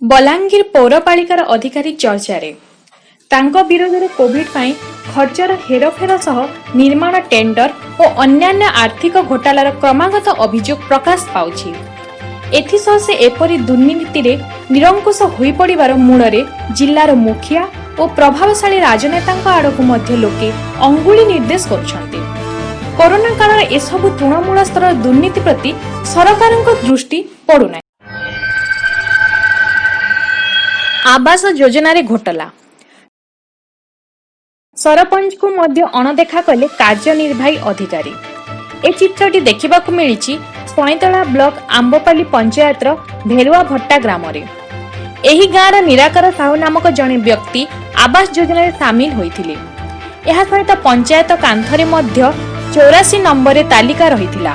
ବଲାଙ୍ଗୀର ପୌରପାଳିକାର ଅଧିକାରୀ ଚର୍ଚ୍ଚାରେ। ତାଙ୍କ ବିରୋଧରେ କୋଭିଡ ପାଇଁ ଖର୍ଚ୍ଚର ହେରଫେର ସହ ନିର୍ମାଣ ଟେଣ୍ଡର ଓ ଅନ୍ୟାନ୍ୟ ଆର୍ଥିକ ଘୋଟାଲାର କ୍ରମାଗତ ଅଭିଯୋଗ ପ୍ରକାଶ ପାଉଛି। ଏଥିସହ ସେ ଏପରି ଦୁର୍ନୀତିରେ ନିରଙ୍କୁଶ ହୋଇପଡ଼ିବାର ମୂଳରେ ଜିଲ୍ଲାର ମୁଖିଆ ଓ ପ୍ରଭାବଶାଳୀ ରାଜନେତାଙ୍କ ଆଡ଼କୁ ମଧ୍ୟ ଲୋକେ ଅଙ୍ଗୁଳି ନିର୍ଦ୍ଦେଶ କରୁଛନ୍ତି। କରୋନା କାଳରେ ଏସବୁ ତୃଣମୂଳ ସ୍ତରର ଦୁର୍ନୀତି ପ୍ରତି ସରକାରଙ୍କ ଦୃଷ୍ଟି ପଡୁନାହିଁ। ଆବାସ ଯୋଜନାରେ ଘୋଟାଲା, ସରପଞ୍ଚଙ୍କୁ ମଧ୍ୟ ଅଣଦେଖା କଲେ କାର୍ଯ୍ୟନିର୍ବାହୀ ଅଧିକାରୀ। ଏ ଚିତ୍ରଟି ଦେଖିବାକୁ ମିଳିଛି ସଇଁତଳା ବ୍ଲକ ଆମ୍ବପାଲି ପଞ୍ଚାୟତର ଭେରୁଆ ଭଟ୍ଟା ଗ୍ରାମରେ। ଏହି ଗାଁର ନିରାକାର ସାହୁ ନାମକ ଜଣେ ବ୍ୟକ୍ତି ଆବାସ ଯୋଜନାରେ ସାମିଲ ହୋଇଥିଲେ। ଏହା ସହିତ ପଞ୍ଚାୟତ କାନ୍ଥରେ ମଧ୍ୟ 84 ନମ୍ବରରେ ତାଲିକା ରହିଥିଲା।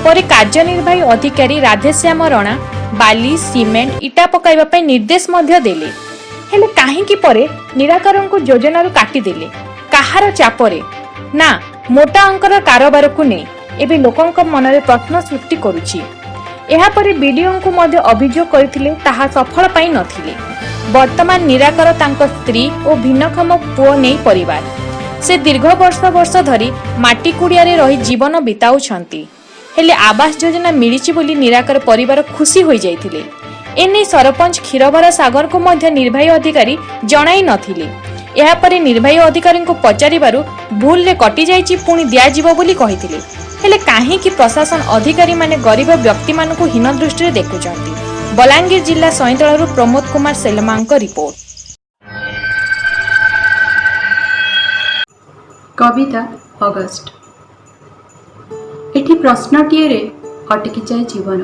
ପରେ କାର୍ଯ୍ୟନିର୍ବାହୀ ଅଧିକାରୀ ରାଧେଶ୍ୟାମ ରଣା ବାଲି, ସିମେଣ୍ଟ, ଇଟା ପକାଇବା ପାଇଁ ନିର୍ଦ୍ଦେଶ ମଧ୍ୟ ଦେଲେ। ହେଲେ କାହିଁକି ପରେ ନିରାକାରଙ୍କୁ ଯୋଜନାରୁ କାଟିଦେଲେ? କାହାର ଚାପରେ ନା ମୋଟା ଅଙ୍କର କାରବାରକୁ ନେଇ ଏବେ ଲୋକଙ୍କ ମନରେ ପ୍ରଶ୍ନ ସୃଷ୍ଟି କରୁଛି। ଏହାପରେ ବିଡିଓଙ୍କୁ ମଧ୍ୟ ଅଭିଯୋଗ କରିଥିଲେ, ତାହା ସଫଳ ପାଇ ନଥିଲେ। ବର୍ତ୍ତମାନ ନିରାକାର ତାଙ୍କ ସ୍ତ୍ରୀ ଓ ଭିନ୍ନକ୍ଷମ ପୁଅ ନେଇ ପରିବାର ସେ ଦୀର୍ଘ ବର୍ଷ ବର୍ଷ ଧରି ମାଟି କୁଡ଼ିଆରେ ରହି ଜୀବନ ବିତାଉଛନ୍ତି। ହେଲେ ଆବାସ ଯୋଜନା ମିଳିଛି ବୋଲି ନିରାକାର ପରିବାର ଖୁସି ହୋଇଯାଇଥିଲେ। ଏନେଇ ସରପଞ୍ଚ କ୍ଷୀରଭରା ସାଗରଙ୍କୁ ମଧ୍ୟ ନିର୍ବାହୀ ଅଧିକାରୀ ଜଣାଇ ନଥିଲେ। ଏହାପରେ ନିର୍ବାହୀ ଅଧିକାରୀଙ୍କୁ ପଚାରିବାରୁ ଭୁଲରେ କଟିଯାଇଛି, ପୁଣି ଦିଆଯିବ ବୋଲି କହିଥିଲେ। ହେଲେ କାହିଁକି ପ୍ରଶାସନ ଅଧିକାରୀମାନେ ଗରିବ ବ୍ୟକ୍ତିମାନଙ୍କୁ ହୀନ ଦୃଷ୍ଟିରେ ଦେଖୁଛନ୍ତି? ବଲାଙ୍ଗୀର ଜିଲ୍ଲା ସଇଁତଳାରୁ ପ୍ରମୋଦ କୁମାର ସେଲମାଙ୍କ ରିପୋର୍ଟ। କବିତା ଅଗଷ୍ଟ। ଏଠି ପ୍ରଶ୍ନଟିଏରେ ଅଟକିଯାଏ ଜୀବନ।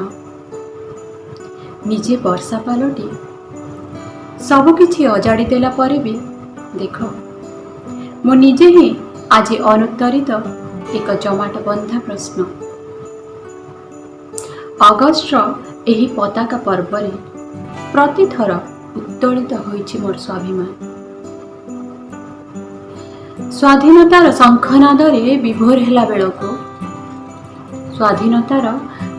ନିଜେ ବର୍ଷା ପାଲଟି ସବୁକିଛି ଅଜାଡ଼ି ଦେଲା ପରେ ବି ଦେଖ, ମୁଁ ନିଜେ ହିଁ ଆଜି ଅନୁତ୍ତରିତ ଏକ ଜମାଟ ବନ୍ଧା ପ୍ରଶ୍ନ। ଅଗଷ୍ଟର ଏହି ପତାକା ପର୍ବରେ ପ୍ରତିଥର ଉତ୍ତୋଳିତ ହୋଇଛି ମୋର ସ୍ୱାଭିମାନ। ସ୍ୱାଧୀନତାର ଶଙ୍ଖନାଦରେ ବିଭୋର ହେଲା ବେଳକୁ, ସ୍ୱାଧୀନତାର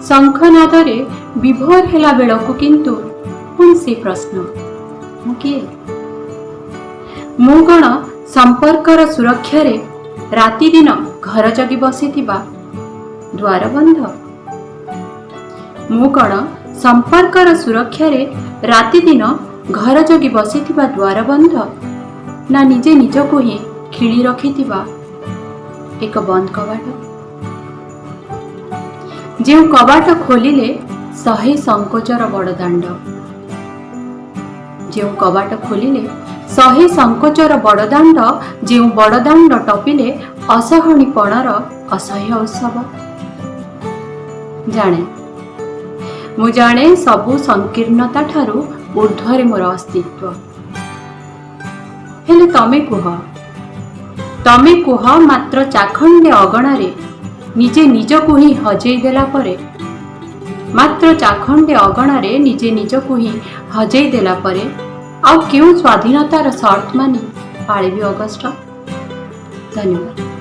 ଶଙ୍ଖନାଦରେ ବିଭୋର ହେଲା ବେଳକୁ କିନ୍ତୁ ପୁଣି ସେ ପ୍ରଶ୍ନ, ମୁଁ କିଏ? ମୁଁ କ'ଣ ସମ୍ପର୍କର ସୁରକ୍ଷାରେ ରାତିଦିନ ଘର ଜଗି ବସିଥିବା ଦ୍ୱାରବନ୍ଧ? ମୁଁ କ'ଣ ସମ୍ପର୍କର ସୁରକ୍ଷାରେ ରାତିଦିନ ଘର ଜଗି ବସିଥିବା ଦ୍ୱାରବନ୍ଧ, ନା ନିଜେ ନିଜକୁ ହିଁ ଖିଳି ରଖିଥିବା ଏକ ବନ୍ଦ କବାଟ, ଯେଉଁ କବାଟ ଖୋଲିଲେ ଶହେ ସଙ୍କୋଚର ବଡ଼ଦାଣ୍ଡ, ଯେଉଁ କବାଟ ଖୋଲିଲେ ଶହେ ସଙ୍କୋଚର ବଡ଼ଦାଣ୍ଡ, ଯେଉଁ ବଡ଼ଦାଣ୍ଡ ଟପିଲେ ଅସହଣୀପଣର ଅସହ୍ୟ ଉତ୍ସବ? ଜାଣେ, ମୁଁ ଜାଣେ, ସବୁ ସଂକୀର୍ଣ୍ଣତା ଠାରୁ ଊର୍ଦ୍ଧ୍ୱରେ ମୋର ଅସ୍ତିତ୍ୱ। ହେଲେ ତମେ କୁହ, ତମେ କୁହ, ମାତ୍ର ଚାଖଣ୍ଡେ ଅଗଣାରେ ନିଜେ ନିଜକୁ ହିଁ ହଜେଇ ଦେଲା ପରେ, ମାତ୍ର ଚାଖଣ୍ଡେ ଅଗଣାରେ ନିଜେ ନିଜକୁ ହିଁ ହଜେଇ ଦେଲା ପରେ ଆଉ କେଉଁ ସ୍ୱାଧୀନତାର ସର୍ତ୍ତ ମାନି ପାଳିବି ଅଗଷ୍ଟ? ଧନ୍ୟବାଦ।